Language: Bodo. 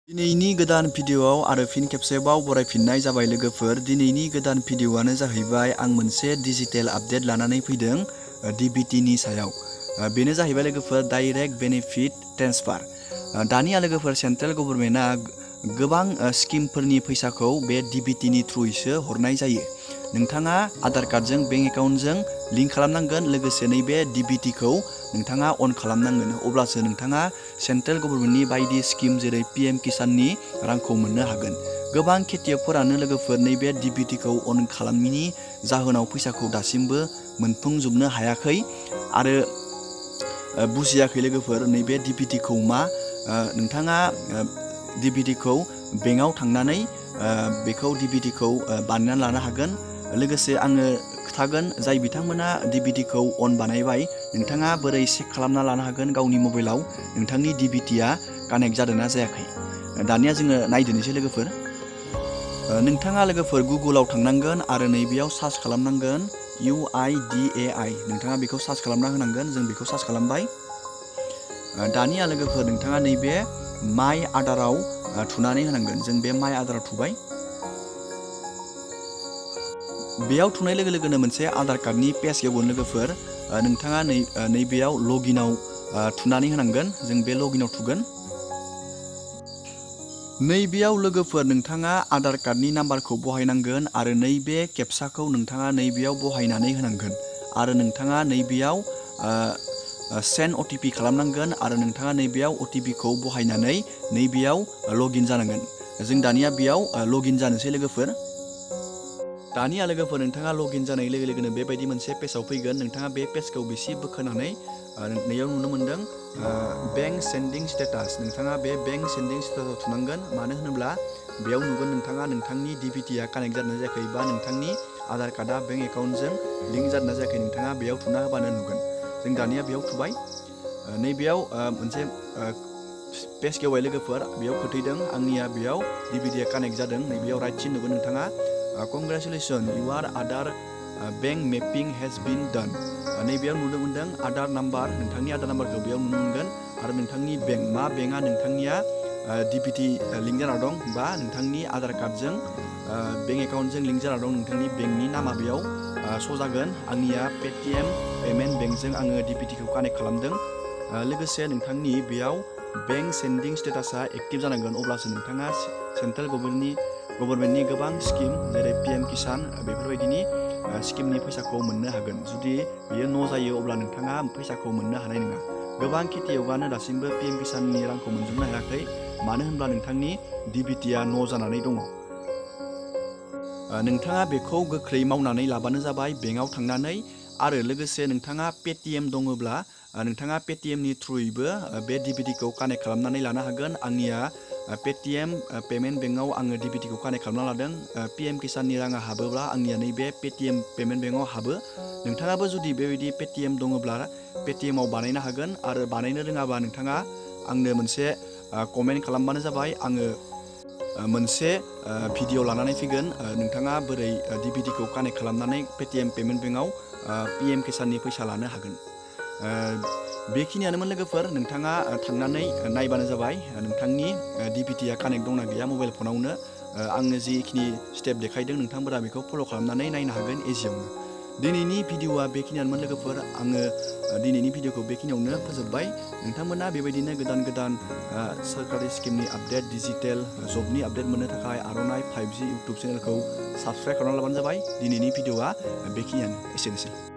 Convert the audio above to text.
दिनैनि गोदान भिडिअआव आरो फिन खेबसेबाव बरायफिननाय जाबाय लोगोफोर। दिनैनि गोदान भिडिअआनो जाहैबाय आं मोनसे डिजिटेल आपडेट लानानै फैदों DBT नि सायाव। बेनो जाहैबाय लोगोफोर डाइरेक्ट बेनिफिट ट्रेन्सफार। दानिया लोगोफोर सेन्ट्रेल गभर्नमेन्टआ गोबां स्किमफोरनि फैसाखौ बे DBT नि थ्रुयैसो हरनाय जायो। नोंथाङा आधार कार्डजों बेंक एकाउन्टजों लिंक खालामनांगोन, लोगोसे नैबे DBT खौ नोंथाङा अन खालामनांगोन, अब्लासो नोंथाङा सेन्ट्रेल गभर्नमेन्टनि बायदि स्किम जेरै Pmkisanनि रांखौ मोननो हागोन। गोबां खेथियकफोरानो लोगोफोर नैबे DBT खौ अन खालामैनि जाहोनाव फैसाखौ दासिमबो मोनफुंजोबनो हायाखै आरो बुजियाखै लोगोफोर नैबे DBT खौ मा। नोंथाङा DBT खौ बेंकआव थांनानै बेखौ DBT खौ बानायनानै लानो हागोन। लोगोसे आङो खोथागोन जाय बिथांमोना DBT खौ अन बानायबाय, नोंथाङा बोरै चेक खालामना लानो हागोन गावनि मबाइलाव नोंथांनि DBT आ कानेक्ट जादोंना जायाखै। दानिया जोङो नायदोनोसै लोगोफोर। नोंथाङा लोगोफोर गुगोलाव थांनांगोन आरो नैबेयाव सार्च खालामनांगोन UIDAI। नोंथाङा बेखौ सार्च खालामना होनांगोन। जों बेखौ सार्च खालामबाय। दानिया लोगोफोर नोंथाङा नैबे माइ आदाराव थुनानै होनांगोन। जों बे माइ आदाराव थुबाय। बेयाव थुनाय लोगो लोगोनो मोनसे आधार कार्डनि पेज गेवगोन लोगोफोर। नोंथाङा नैबेयाव लगिनाव थुनानै होनांगोन। जों बे लगिनाव थुगोन। नैबेयाव लोगोफोर नोंथाङा आधार कार्डनि नाम्बारखौ बहायनांगोन आरो नैबे केपसाखौ नोंथाङा नैबेयाव बहायनानै होनांगोन आरो नोंथाङा नैबेयाव सेन्ड OTP खालामनांगोन आरो नोंथाङा नैबेयाव OTP खौ बहायनानै नैबेयाव लगिन जानांगोन। जों दानिया बेयाव लगिन जानोसै लोगोफोर। दानिया लोगोफोर नोंथाङा लगिन जानाय लोगो लोगोनो बेबायदि मोनसे पेजाव फैगोन। नोंथाङा बे पेजखौ बिसि बोखोनानै नैयाव नुनो मोनदों बेंक सेन्डिं स्टेटास। नोंथाङा बे बेंक सेन्डिं स्टेटासाव थुनांगोन। मानो होनोब्ला बेयाव नुगोन नोंथाङा नोंथांनि DBT आ कानेक्ट जादोंना जायाखै बा नोंथांनि आधार कार्डआ बेंक एकाउन्टजों लिंक जादोंना जायाखै। नोंथाङा बेयाव थुना होबानो नुगोन। जों दानिया बेयाव थुबाय। नैबेयाव मोनसे पेज गेवबाय लोगोफोर। बेयाव खोथैदों आंनिया बेयाव DBT आ कानेक्ट जादों। नैबेयाव राइटसिन नुगोन नोंथाङा congratulation your Aadhaar bank mapping has been done. नैबेयाव नुनो मोनदों आधार नाम्बार। नोंथांनि आधार नाम्बारखौ बेयाव नुनो मोनगोन आरो नोंथांनि बेंक मा बेंकआ नोंथांनिया DBT लिंक जाना दं बा नोंथांनि आधार कार्डजों बेंक एकाउन्टजों लिंक जाना दं। नोंथांनि बेंकनि नामा बेयाव श' जागोन। आंनिया पेटिएम पेमेन्ट बेंकजों आङो DBT खौ कानेक्ट खालामदों। लोगोसे नोंथांनि बेयाव बेंक सेन्डिं स्टेटासा एक्टिभ जानांगोन, अब्लासो नोंथाङा सेन्ट्रेल गभर्नमेन्टनि गोबां स्किम जेरै Pmkisan बेफोरबायदिनि स्किमनि फैसाखौ मोननो हागोन। जुदि बेयो न' जायो अब्ला नोंथाङा फैसाखौ मोननो हानाय नङा। गोबां खेथियकआनो दासिमबो Pmkisanनि रांखौ मोनजोबनो हायाखै, मानो होनब्ला नोंथांनि DBT आ न' जानानै दङ। नोंथाङा बेखौ गोख्रै मावनानै लाबानो जाबाय बेंकआव थांनानै। आरो लोगोसे नोंथाङा पेटिएम दङब्ला नोंथाङा पेटिएमनि थ्रुयैबो बे DBT खौ कानेक्ट खालामनानै लानो हागोन। आंनिया पेटिएम पेमेन्ट बेंकआव आङो DBT खौ कानेक्ट खालामना लादों। Pmkisanनि राङा हाबोब्ला आंनिया नैबे पेटिएम पेमेन्ट बेंकआव हाबो। नोंथाङाबो जुदि बेबायदि पेटिएम दङब्ला पेटिएमाव बानायनो हागोन आरो बानायनो रोङाबा नोंथाङा आंनो मोनसे कमेन्ट खालामबानो जाबाय। आङो मोनसे भिडिअ लानानै फैगोन। नोंथाङा बोरै DBT खौ कानेक्ट खालामनानै पेटिएम पेमेन्ट बेंकआव Pmkisanनि फैसा लानो हागोन। बेखिनियानोमोन लोगोफोर। नोंथाङा थांनानै नायबानो जाबाय नोंथांनि DBT आ कानेक्ट दंना गैया मबाइल फनावनो। आङो जिखिनि स्टेप देखायदों नोंथांफोरा बेखौ फल' खालामनानै नायनो हागोन इजियावनो। दिनैनि भिडिअआ बेखिनियानोमोन लोगोफोर। आङो दिनैनि भिडिअखौ बेखिनियावनो फोजोबबाय। नोंथांमोना बेबायदिनो गोदान गोदान सोरखारि स्किमनि आपडेट, डिजिटेल जबनि आपडेट मोननो थाखाय आर'नाइ 5G इउटुब चेनेलखौ साबस्क्राइब खालामना लाबानो जाबाय। दिनैनि भिडिअआ बेखिनियानो, एसेनोसै।